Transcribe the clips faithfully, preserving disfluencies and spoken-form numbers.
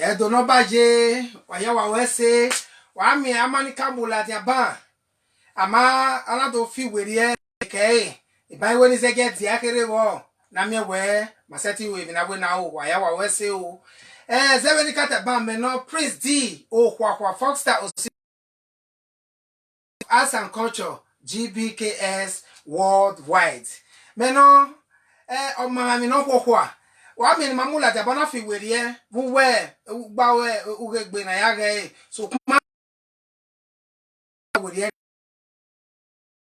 Ẹdo ne ọ ba ye, wa ya wa wẹ ẹse, wa miẹn ama ni ka mu ladian ban, ama a na do fi werriẹ kẹre, iban iwe ni zẹgiẹ dia kherhe vbọ, na miẹn wẹ ma sẹtin ru emwi na wẹ na ro, wa ya wa wẹ ẹse o. Eh, zẹ vbene I ka ta ban, mẹ nọ Prince D, Okhuakhua Foxstar Osi, Arts and Culture, G B K S Worldwide. Mẹ nọ, eh, ọmamwaemwi ne ọ khuọkhua, wa miẹn ne ima mu ladian ban na fi werriẹ vbe uwẹ, ugba ughe egbe ne a ya ghẹ ẹre, sokpan werriẹ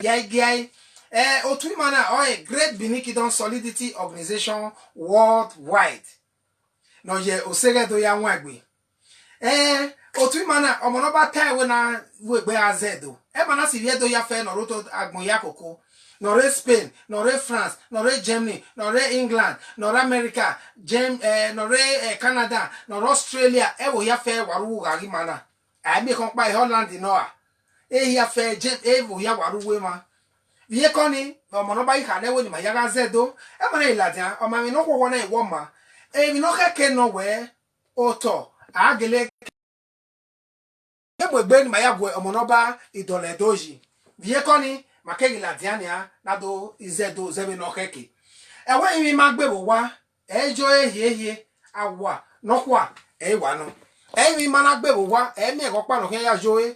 giai giai. Eh, otu ima na ọre Great Benin Kingdom Solidity Organization Worldwide, ne ọ ye Oseghe do ya wan egbe. Eh, otu ima na, ọmọ ne ọ ba ta ẹre wẹ na ru egbe gha zẹ Ẹdo, ẹmwẹ na si vbe Ẹdo hia fẹ, ne ọ rre otọ agbọn hia koko, ne ọ rre Spain, ne ọ rre France, ne ọ rre Germany, ne ọ rre England, ne ọ rre America, Germ-, eh, ne ọ rre, eh, Canada, ne ọ rre Australia, ẹvbo hia fẹ wa rre uwu gha ghe ima na. A i miẹn ekhọe ọkpa, e Holland nọ a, ehia fẹ, Germ-, ẹvbo hia wa rre uwu emwa. Vbe iyeke ọnii, ọmọ ne ọ ba ghi kha nẹ wẹ ne ima ya gha zẹ Ẹdo, ẹmwẹ na i ladian, ọmamwaemwi ne ọ khuọkhua na i wẹ ọma, emwi ne ọ khẹke nọ wẹ otọ, a gele ke mu egbe ne ima ya gu ọmọ ne ọ ba idọlọ Ẹdo yi. Vbe iyeke ọnii, ma keghi ladian nian na do zẹ Ẹdo zẹ vbene ọ khẹke. Ẹwẹ emwi ma gbe vbe owa, ẹ i yo ẹre hiehie, awa nọkhua, ẹ i wa nọ. Emwi ma na gbe vbe owa, ẹ i miẹn ẹghẹ ọkpa ne ọ khian ya yo ẹre.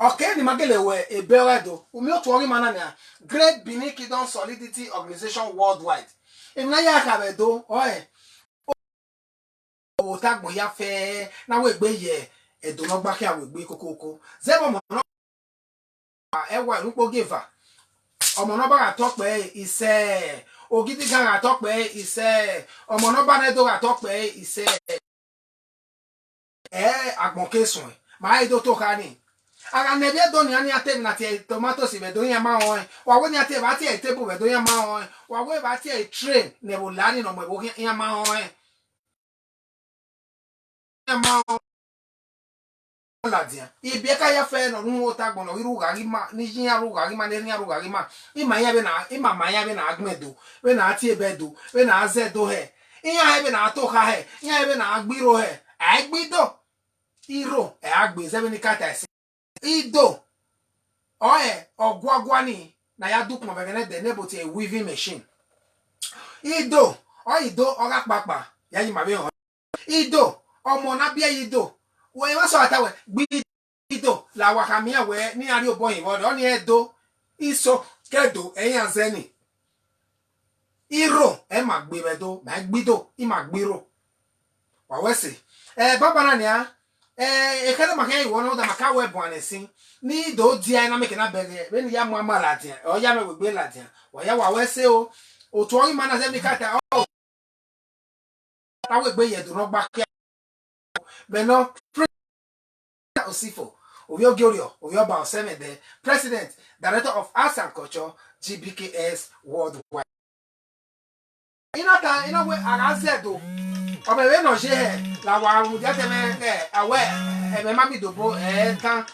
Ọ kere ne ima gele ru ebe ọghe Ẹdo, u miẹn otu ọghe ima na nian, Great Benin Kingdom Solidity Organization Worldwide. Emwi ne a ya kha vbe Ẹdo, ọre otagbọn hia fẹ, ne a ru egbe ye Ẹdo ne ọ gba khian ru egbe kokoko. Zẹ vbe ọmọ ne ọ ba ẹwa ne ukpogieva, ọmọ ne ọ ba gha tọ kpẹre isẹ, ogidigan gha tọ kpẹre isẹ, ọmọ ne ọ ba ne Ẹdo gha tọ kpẹre isẹ. Ẹ, agbọn ke suẹn, ma i do to kha ni. A gha nẹ vbe Ẹdo nian, ne iran te emwi na tie tomatoes vbe Ẹdo, iran ma rẹn ọnrẹn. Wa wẹ ne iran te, vbe a tie table vbe Ẹdo, iran ma rẹn ọnrẹn. Wa wẹ vbe a tie train ne ẹvbo la ni ne ọ mu ẹvbo khian, iran ma rẹn ọnrẹn. Iran ma rẹn ladian. Ibiẹka ya fẹ ne ọ rhunmwuda agbọn, ne ọ ghi rre ugha ghe ima, ne iye iran rre ugha ghe ima, ne erha iran rre ugha ghe ima. Ima ya vbene, ima ma ya vbene a gbẹn Ẹdo, vbene a tie ebe Ẹdo, vbene a zẹ Ẹdo hẹ. Iran hẹ vbene a to kha hẹ, iran hẹ vbene a gbe iro hẹ. A i gbe ido, iro ẹ a gbe, zẹ vbene I ka ta ẹse. Ido ọre ọguaguani ne a ya da ukpọn vbe ẹghẹ ne ẹdẹ ne ebo tie weaving machine. Ido ọre ido ọ gha kpakpa, ya yi ma vbe họn. Ido, ọmọ ne a biẹ ye ido, wẹ emwa sẹ ọ gha ta wẹ, gbe ido, la wa khama iran wẹ ne iran rhie obọ hin vbe ọdọ, ọnii Ẹdo, iso ke Ẹdo ẹ i iran zẹ ni. Iro ẹ ma gbe vbe Ẹdo, ma i gbe ido, ima gbe iro. Wa wẹ ẹse. Eh, banbanna nian, eh, ekhẹdẹ ma khian i wọ nọ, da ma ka wẹ buan ẹsin, ne I do dia na mẹ ke na bẹghe, vbene I ya mu ama ladian, ọ ya mwẹ wegbe ladian, wa ya wa wẹ ẹse o. Otu ọghe ima na zẹ vbe ka ta, ọ, ta wegbe ye Ẹdo ne ọ gba khian. Mẹ nọ, Prince Osifo, ovbi Ogiorriọ, ovbi Ọba Ọsẹmwẹdẹ, President, Director of Arts and Culture, G B K S Worldwide. I na ta, I na wẹ a gha zẹ Ẹdo, ọ mwẹ vbene ọ ye hẹ, la wa mudia te mwẹ, ẹ, a wẹ, ẹmwẹ ma miẹn idobo, ẹ, tan.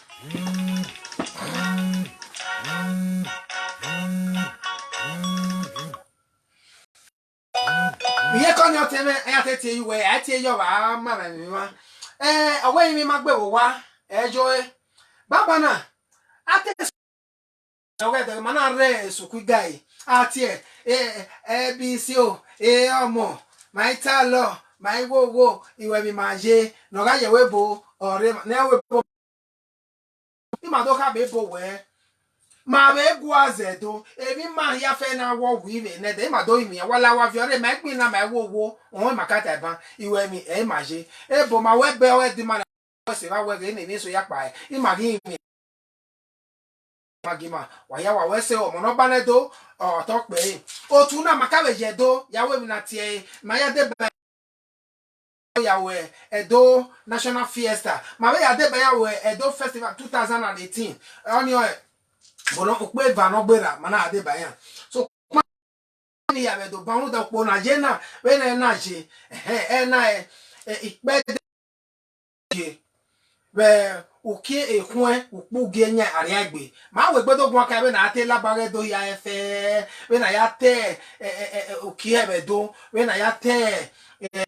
Iyeke ọnii ọtẹn mwẹ, iran te tie ye uwẹ, a tie ye ọvba, a ma mwẹ emwi mwa. Eh, ọ wẹ emwi ma gbe vbe owa, ẹ yo ẹre. Banbanna, a te ọghe ẹdẹ ma na rre sukhu igari, a tie, eh, A B C o, eh, ọmọ, ma i ta lọ, ma i wo wo, iwẹ emwi ma ye, ne ọ gha ye ẹvbo ebo, ọ rre, ne ẹvbo ebo. Ima do kha vbe ebo wẹ, ma vbe gua zẹ Ẹdo, emwi ima hia fẹ na wọ wi vbe nẹdẹ, ima do rinmwian, wa la wa viọ rre, ma i gbinna, ma i wo wo, ọnrẹn ma ka ta eban, iwẹ emwi ẹ i ma ye. Ebo ma wẹ ẹbẹ ọghe ẹdẹ ima na, wẹ sẹ evba wẹ ghe ne emwi eso ya kpa, ima ghi rinmwian. Ma gie ima, wa ya wa wẹ sẹ ọmọ ne ọ ba nẹ Ẹdo, ọ tọ kpẹre. Otu na ma ka vbe ye Ẹdo, ya wẹ emwi na tie ẹre, ma ya deba ya wẹ Ẹdo National Fiesta, ma vbe ya deba ya wẹ Ẹdo Festival two thousand and eighteen. Ọnii ọre, bọlọ ukpo eva ne ọ gberra, ma na deba iran. So, ni ya vbe Ẹdo ban rhunmwuda ukpo na ye na, vbene ẹ na ye, ẹhẹn, ẹ na, ẹ, ẹ, ikpẹdẹ ye, vbe uki ekhuẹn, ukpu ugie yan arrian egbe. Ma wẹ egbe do guan ka vbene a te labọ ghe Ẹdo hia ẹfẹ, vbene a ya te, ẹ, ẹ, ẹ, ẹ, uki ẹvbo Ẹdo, vbene a ya te, ẹ,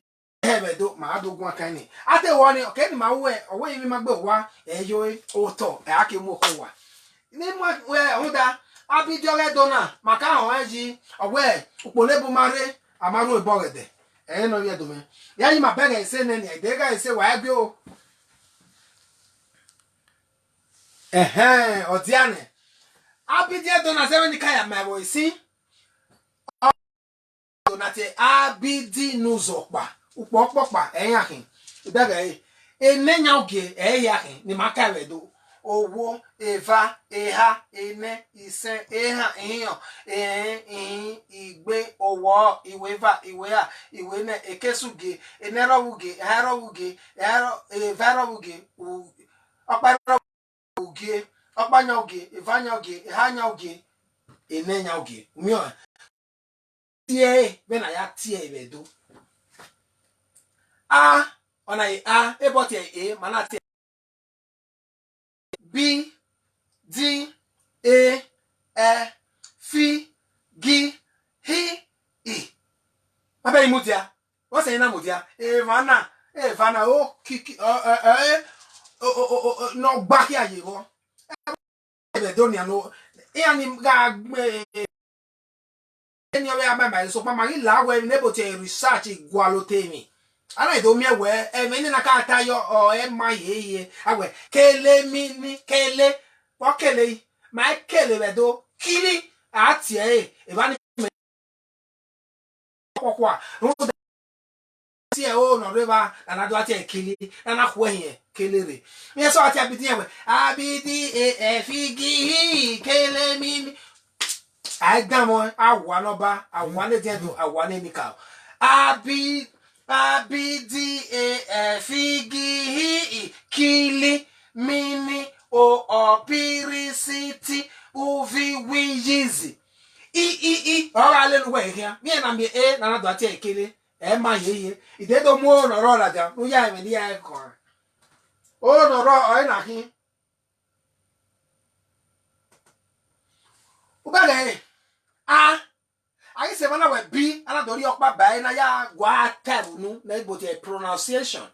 ẹmwẹ do, ma do guan kan ni. A te wọ ni, ọ ke ne ima ru ẹre, ọ wẹ emwi ma gbe owa, ẹ yo re, otọ, ẹ a ke mu okhuo owa. Ne ima wẹ rhunmwuda, abidi ọghe Ẹdo na, ma ka họn ẹn yi, ọ wẹ ukpo ne bu ma rre, a ma ru ebọ ọghẹdẹ. Ẹre ne ọ vbiẹ do mwẹ. Ya yi ma bẹghe ẹse nẹ nia, deghẹ ẹse wa ẹgbẹ o. Ẹhẹn, ọ dia nẹ. Abidi Ẹdo na zẹ vbene I ka ya ma ẹvbo ẹse. Ẹdo na tie abidi ne uzọkpa, ukpo ọkpọkpa, ẹ i ya khin. Bẹghe ẹre, enẹ yan ogie, ẹ i ya khin, ne ima ka vbe do. Owo, eva, eha, enẹ, isẹn, ehan, ihiọn, erẹn, ihin, igbe, owọrọ, iweva, iweha, iwenẹ, ekesugie, enẹ rrọvbugie, eha rrọvbugie, eha rrọ-, eva rrọvbugie, u-, ọkpa rrọvbugie, ugie, ọkpa yan ugie, eva yan ugie, eha yan ugie, enẹ yan ugie. U miẹn ọnrẹn? Tie ẹre vbene a ya tie ẹre vbe Ẹdo. A, ọna e a, ebọ tie e, ma na tie. B, D, E, Ẹ, F, G, H, I. Ma bẹghe I mudia. Vbọzẹ I na mudia? Emwa na, eva na, o kiki, ọ, ẹ, ẹ, ẹ, o, o, o, o, ne ọ gba khia ye vbọ. Vbe Ẹdo nian no, iran ni gha gbe, eni ọ vbe a ma ma, sokpan ma ghi la wẹ ne ebo tie research gualọ otọ emwi. A na do miẹn wẹ, ẹmwẹ ne na ka ta yọ, ọ, ẹ ma ye ye, a wẹ, kele mi ni, kele, ọ kele yi, ma kele vbe Ẹdo, kili, a tie ẹre, evba ni mẹ khuakhua, rhunmwuda tie ẹre o ne ọ rre evba, na na do a tie ẹre kili, na na khuẹ hin kele rre. Iran sẹ ọ a tie abidi iran wẹ, abidi e, ẹ, fi, gi, hi, kele mi ni. A i dan mwẹ, a wa ne ọba, a wa ne edian do, a wa ne enikaro. Abi, abidi e, ẹ, fi, gi, hi, i, kili, mi ni, o, ọ, pi, ri, si, ti, u, vi, wi, yi, zi. I, i, i, ọ gha lele uwẹ khian. Miẹn na miẹn e, na na do a tie ẹre kele. Ẹ ma ye ye. I de do mu oro ne ọ rrọọ ladian, ne u ya ẹmwẹ ne I ya ẹre kọẹn. Oro ne ọ rrọọ, ọre na khin. Ubẹghe ẹre, a, a ghi sẹ emwa na wẹ bi, a na do rhie ọkpa ba ẹre ne a ya gua ta ẹvbo unu, ne ebo tie pronunciation.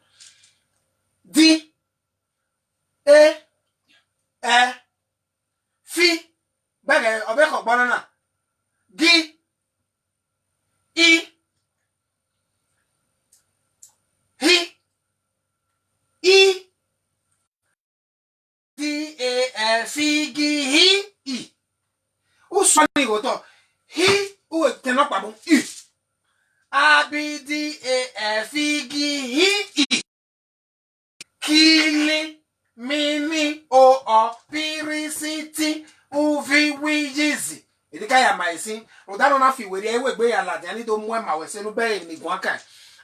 Di, e, ẹ, fi, bẹghe ọvbokhan ọgbọ na na. Gi, i, hi, i, di, e, ẹ, fi, gi, hi, i. U suẹn ni ghe otọ. Hi, u wẹ tẹn nọkpa bun, i. A, bi, di, e, ẹ, fi, gi, hi, i. Kili, mi ni, o, ọ, pi, ri, si, ti, u, vi, wi, yi, zi. Edi ka ya ma ẹsin, rhunmwuda ne ọ na fi werriẹ, iwegbe ya ladian ni do mu ẹn ma wẹ sẹ ne u bẹghe emwi ni guan kan.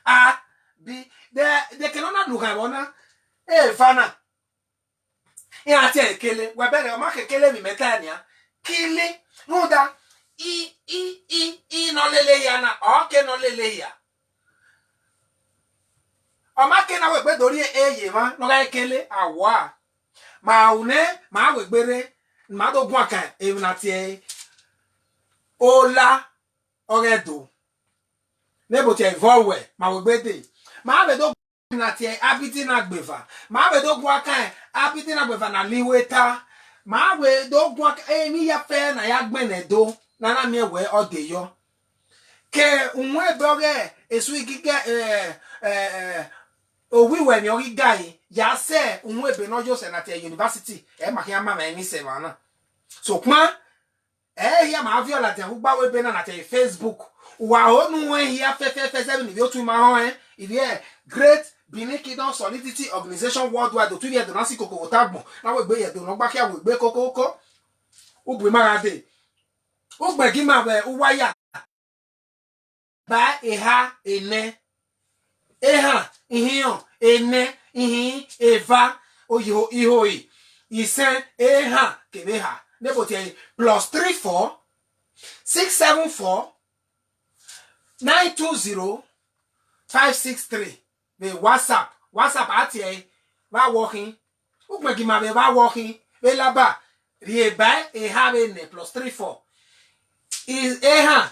A, bi, de, de kene ọ na lughan vbọ na, eva na. Iran tie ẹre kele, wẹ bẹghe, ọ ma khe kele vbe imẹ ta nian. Kili, rhunmwuda, i, i, i, i ne ọ lele hia na, ọ ke ne ọ lele hia. Ọ ma ke na wegbe do rhie e ye emwa ne ọ gha kele, a wa. Ma ru nẹ, ma wegbe rre, ma do guan kan emwi na tie ẹre. Ola, ọghe Ẹdo. Ne ebo tie vowel, ma wegbe dee. Ma vbe do na tie abidi na gbeva. Ma vbe do guan kan abidi na gbeva na la iweta. Ma vbe do guan kan emwi hia fẹẹrẹ ne a ya gbẹnnẹ do, ne a na miẹn wẹ ọ de yọ. Ke uhunmwu ebe ọghe esu igigẹ, eh, eh, eh, owiwẹ emwi ọ ghi ga ẹre, ya sẹ uhunmwu ebe ne ọ yo sẹ na tie university, ẹ ma khian ma mwẹ emwi sẹ emwa na. Sokpan, ẹ hia ma viọ ladian vbe ugba wẹ ebe na na tie Facebook. Uwa ho ne uwẹ hia fẹfẹfẹ zẹ vbene ivbi otu ima họn ẹn, ivbi Great Benin Kingdom Solidity Organization Worldwide, otu ivbi Ẹdo na si koko vbe ota agbọn, na wegbe ye Ẹdo ne ọ gba khian wegbe kokoko. Ubu ima gha dee. Ugbẹn gi ima vbe uwa ya. Ba eha enẹ, ehan, ihiọn, enẹ, ihin, eva, oyiho, ihoi, isẹn, ehan kevbe eha. Ne ebo tie plus three four, six seven four, nine two zero, five six three. Vbe WhatsApp, WhatsApp a tie ẹre vbe awọ khin. Ugbẹn gi ima vbe vbe awọ khin, vbe laba, rhie ba eha vbe nẹ plus three four. I, ehan,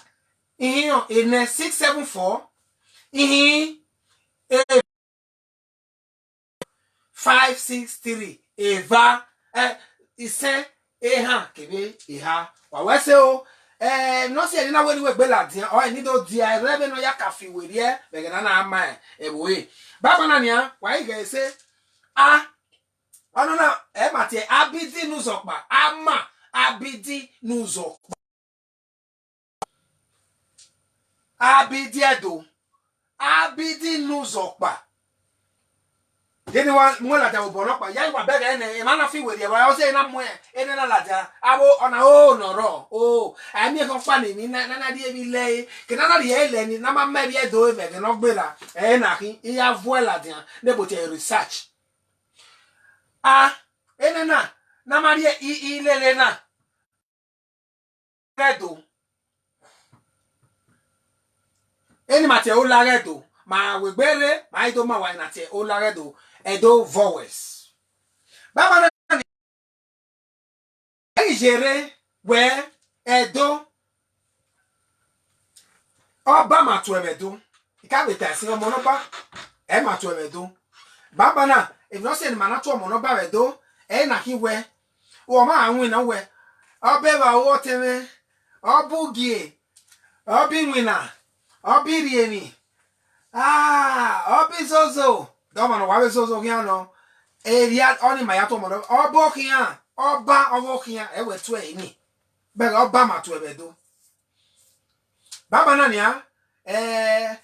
ihiọn, enẹ six seven four, ihin, five six three, eva, eh, isẹn, ehan kevbe eha. Wa wẹ ẹse o. Eh, ne ọ si ẹre na wẹ ne uwẹ gbe ladian, ọ ni do dia ẹre vbene ọ ya ka fi werriẹ vbe ẹghẹ ne a na ma ẹvbo ẹre. Banbanna nian, wa i ghẹ ẹse. A, ọnọna, ẹ ma tie Abidi ne Uzọkpa, a ma Abidi ne Uzọkpa. Abidi Ẹdo, Abidi ne Uzọkpa. Deni wa mu ladian obọ nọkpa, ya i wa bẹghe nẹ, emwa na fi werriẹ, wa ọ zẹ na mu ẹre na ladian, avbe ọna o nọ rrọọ, o, a miẹn ekhọe ọkpa ne emwi na, na, na rhie emwi lẹ ẹre, ke na na rhie lẹ ni, na ma ma ẹvbi Ẹdo vbe ẹghẹ ne ọ gberra, ẹre na khin, I ya vuẹ ladian, ne ebo tie research. A, enena, na ma rhie i, i lele na. Ẹdo. Eni ma tie Olagha Ẹdo, ma wẹ egbe rre, ma i do ma wa na tie Olagha Ẹdo, Ẹdo vowels. Banbanna, ẹ i yerre wẹ Ẹdo, ọba ma tuẹ vbe Ẹdo. I ka vbe ta ẹse, ọmọ ne ọba, ẹ ma tuẹ vbe Ẹdo. Banbanna, emwi ne ọ sẹ ne ima na tuẹ ọmọ ne ọba vbe Ẹdo, ẹre na khin wẹ, ọ ma winna wẹ, ọba evba ọtẹn mwẹ, ọba ugie, ọba iwinna, ọba irhiemwi, ah, ọba izozo, dọmọ ne wa vbe zozo khian nọ, eria ọni ma ya tuẹ ọmọ ne ọba okhian, ọba ọghe okhian, ẹ wẹ tuẹ ẹre ni. Bẹghe ọba ma tuẹ vbe Ẹdo. Banbanna nian, eh,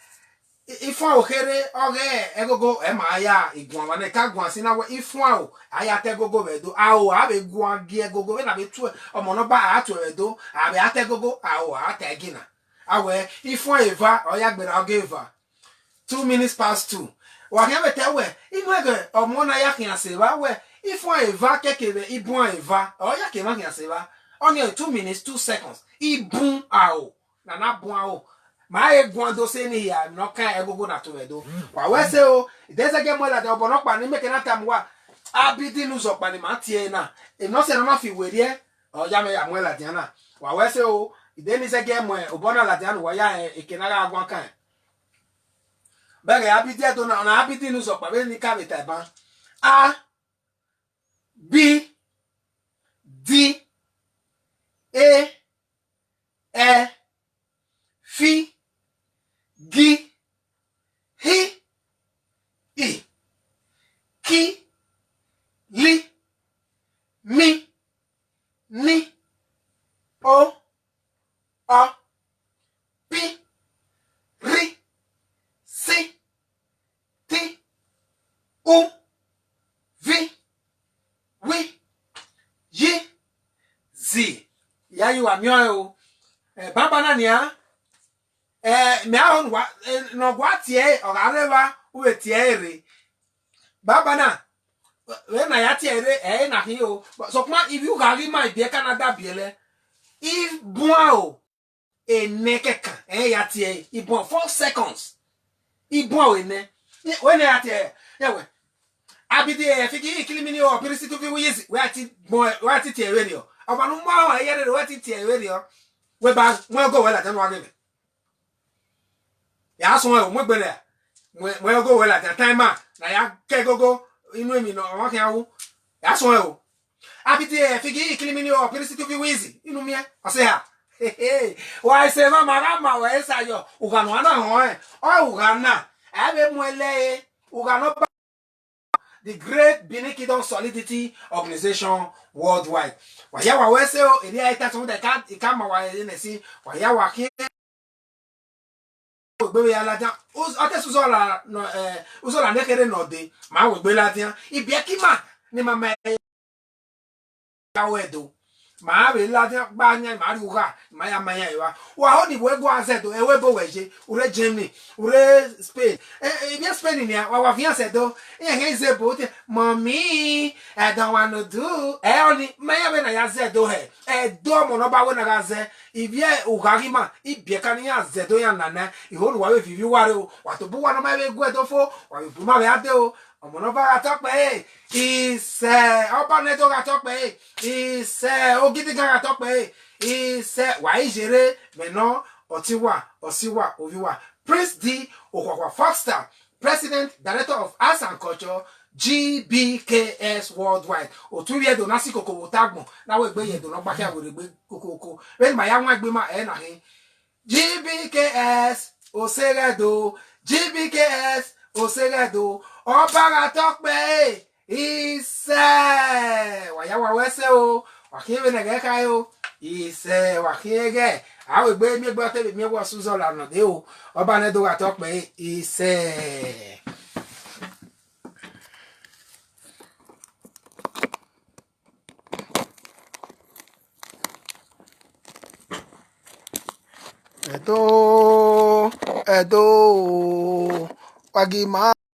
i-, ifuanro kherhe ọghe ẹgogo ẹ ma ya guan, wa ne ka guan si na wẹ ifuanro a ya ta ẹgogo vbe Ẹdo, aro a vbe guan gie ẹgogo vbene a vbe tuẹ ọmọ ne ọba a tuẹ vbe Ẹdo, a vbe a ta ẹgogo, aro a ta ẹgina. A wẹ ifuanro eva ọ ya gberra ọghe eva. Two minutes past two. Wa khian vbe ta wẹ, inu ẹghẹ ọmọ na ya khian sẹ evba wẹ, ifuanro eva keke vbe ibuan eva, ọ ya ke emwa khian sẹ evba. Ọni two minutes, two seconds. Ibun aro, na na bun aro. Ma he guan do sẹ ni hia, emwi ne ọ kan ẹgogo na tuẹ vbe Ẹdo. Wa wẹ ẹse o, I de zẹgẹ mu ladian obọ nọkpa ne I miẹn ke na tama uwa, Abidi ne Uzọkpa ne ima tie na. Emwi ne ọ sẹ ne ọ na fi werriẹ, ọ ya mwẹ ya mu ladian na. Wa wẹ ẹse o, I de ni zẹgẹ mu obọ na ladian ne uwa ya rẹn eke ne a gha guan kan. Bẹghe Abidi Ẹdo na, ọna Abidi ne Uzọkpa vbene I ka vbe ta ban. A, B, D, E, Ẹ, F, G, H, I, K, L, M, N, O, Ọ, P, R, S, T, U, V, W, Y, Z. Ya ye uwa miẹn ọẹn o. Eh, banbanna nian, eh, mẹ a ho ne uwa, eh, ne ọ gua tie ẹre, ọ gha rre evba, u vbe tie ẹre rre. Banbanna, vbene a ya tie ẹre rre, ẹ i re na khin o. Sokpan ivbi ugha ghi ma ibiẹka na da biẹlẹ. Ibuan o, enẹ kẹkan, ẹ i ya tie ẹre, ibuan four seconds. Ibuan o enẹ. Wẹ ne a ya tie ẹre, ya wẹ. Abidi, eh, F, G, I, K, L, M, N, O, P, R, S, T, U, V, W, Y, Z, wẹ a ti gbọn, wẹ a ti tie ẹre vberriọ. Ọmwa ne u ma họn ẹre rre, wẹ a ti tie ẹre vberriọ. Wẹ ba mu ẹgogo wẹ ladian ne uwa ghe mwẹ. Ya suẹn o, mu egbe lẹ. Mu, mu ẹgogo wẹ ladian, time out, ne a ya ke ẹgogo, inu emwi ne ọmwa khian ru. Ya suẹn o. Abidi, eh, F, G, I, K, L, M, N, O, P, R, S, T, U, V, W, Y, Z, inu miẹn, ọ sẹ ha. Wa sẹ emwa ma gha ma wẹ sa yọ, ugha ne uwa na họn ẹn, ọ ugha na, ẹ vbe mu ẹlẹ ẹre, ugha ne ọ ba The Great Benin Kingdom Solidity Organization Worldwide. Wa ya wa wẹ ẹse o, eni a ta sọmọdẹ ka, I ka ma wa ẹre nẹ si, wa ya wa khian. Wegbe vbe ya ladian, ọ te sẹ uzọla nọ, eh, uzọla ne kherhe nọ dee, ma wegbe ladian. Ibiẹka ima ne ima ma ya wẹ do. Ma vbe ladian gba yan, ma rrie ugha, ma ya ma yan evba. Wa ho ni wẹ gua zẹ do, ẹvbo ebo wẹ ye, u rre Germany, u rre Spain. Eh, eh, ivbi Spain nia, wa wa viẹn sẹ do. Iran khian zẹ ebo, te, "Mommy, I don't want to do." Ẹ ọni, ma ya vbe na ya zẹ do hẹ. Ẹdo ọmọ ne ọ ba wẹ na gha zẹ, ivbi ugha ghi ma, ibiẹka ne iran zẹ do iran nana, I ho ne uwa vbe vivi uwa rre o. Wa tobọ uwa ne ọ ma vbe gu ẹdo fo, wa vbe bu ima vbe ade o. Ọmọ ne ọ ba gha tọ kpẹre, isẹ, ọba ne do gha tọ kpẹre, isẹ, ogidigan gha tọ kpẹre, isẹ, wa i yerre, mẹ nọ, ọtẹn uwa, ọse uwa, ovbi uwa. Prince D, Okhuakhua Fox Star, President, Director of Arts and Culture, G B K S Worldwide. Otu ivbi Ẹdo na si koko vbe otagbọn, na wegbe ye Ẹdo ne ọ gba khian werriegbe kokoko. Vbene ima ya wan egbe ima, ẹ na khin. G B K S, Oseghe Ẹdo, G B K S, Oseghe Ẹdo, Ọba gha tọ kpẹre, isẹ, wa ya wa wẹ sẹ o, wa khian vbene ẹghẹ kha o, isẹ, wa khian ẹghẹ, a wegbe miẹn egbe ọ te vbe miẹn wẹ ọsẹ uzọ la nọ de o, Ọba ne Ẹdo gha tọ kpẹre, isẹ. Ẹdo, Ẹdo, wa gi ima